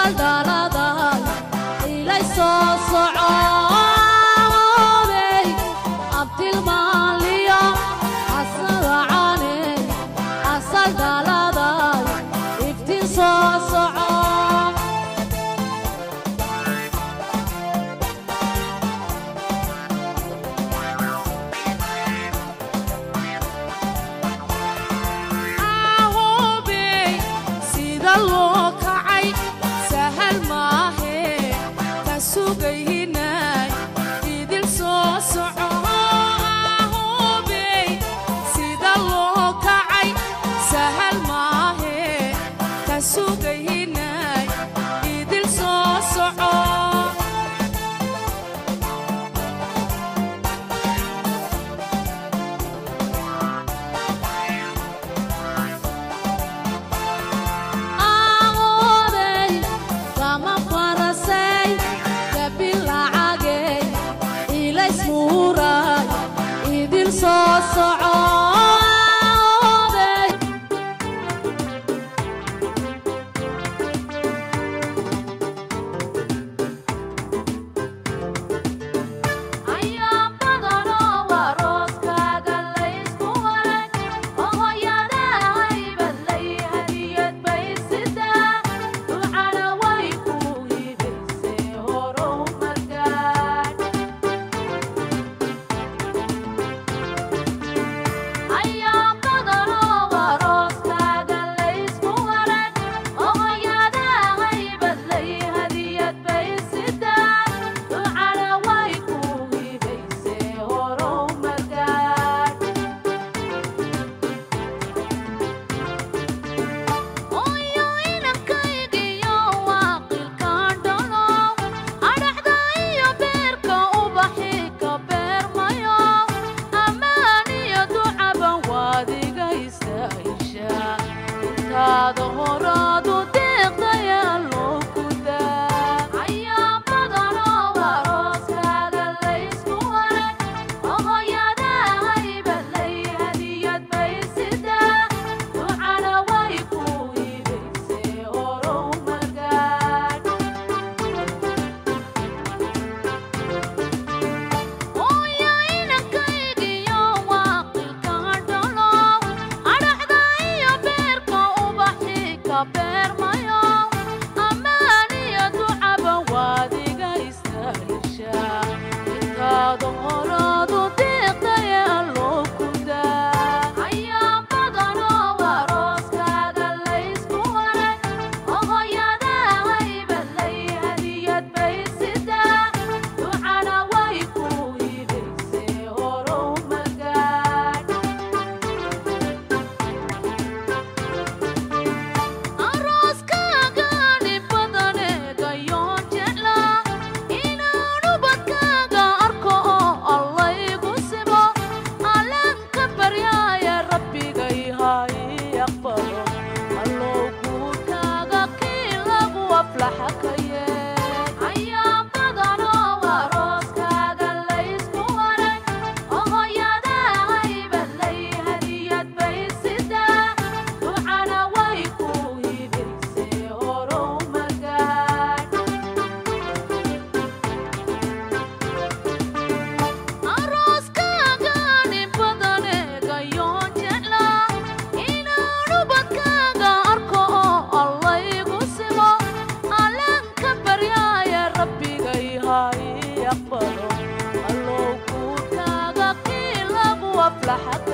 Asal dhaladaay ilay soo socoobey abtilmaaliyo asawacane asal dhaladaay iftiin soo soco. Ahoobey sida loo kacay sahal maahe ta sugaynay idil soo soco. Ahoobey sida loo kacay sahal maahe ta sugaynay idil soo soco. Ahoobey kama farasay kabilacagey ilaysmuuray idil soo soco. Ahoobey. Ayaan badanoo arooskaaga laysku waray oo hooyadahay badlay hadiyad bay sidaa ducana way ku hibaysay horow markaan. Ayaan badanoo arooskaaga laysku waray oo hooyadahay badlay hadiyad bay sidaa ducana way ku hibaysay horow markaan. Oyo inankaygiyo waaqilkaan dhalo adhaxda iyo beerka ubaxi ka beermayo ammaan iyo ducaban waadiga istahisha intaada horaadu deeqdayaa loo gudaa. Ayaan badanoo arooskaaga laysku waray oo hooyadahay badlay hadiyad bay sidaa ducana way ku hibaysay horow markaan. Oyo inankaygiyo waaqilkaan dhalo adhaxda iyo beerka ubaxi ka beermayo ammaan iyo ducaba waadiga istahisha intaada horaadu deeqdayaa loo gudaa. Ayaan badanoo arooskaaga laysku waray oo hooyadahay badlay hadiyad bay sidaa ducana way ku hibaysay horow markaan. Arooskaagani badaneegayoon jeclaa inaan ubadkaaga arko oo allaygu simo allaan ka baryaaya rabbigay ha ii aqbalo allow guurkaaga kii lagu aflaxa ka yeel. Ayaan badanoo arooskaaga laysku waray oo hooyadahay badlay hadiyad bay sidaa ducana way ku hibaysay horow markaan. Arooskaagani badaneegayoon jeclaa inaan ubadkaaga arko oo allaygu simo allaan ka baryaaya rabbigay ha ii aqbalo allow guurkaaga kii lagu aflaxa.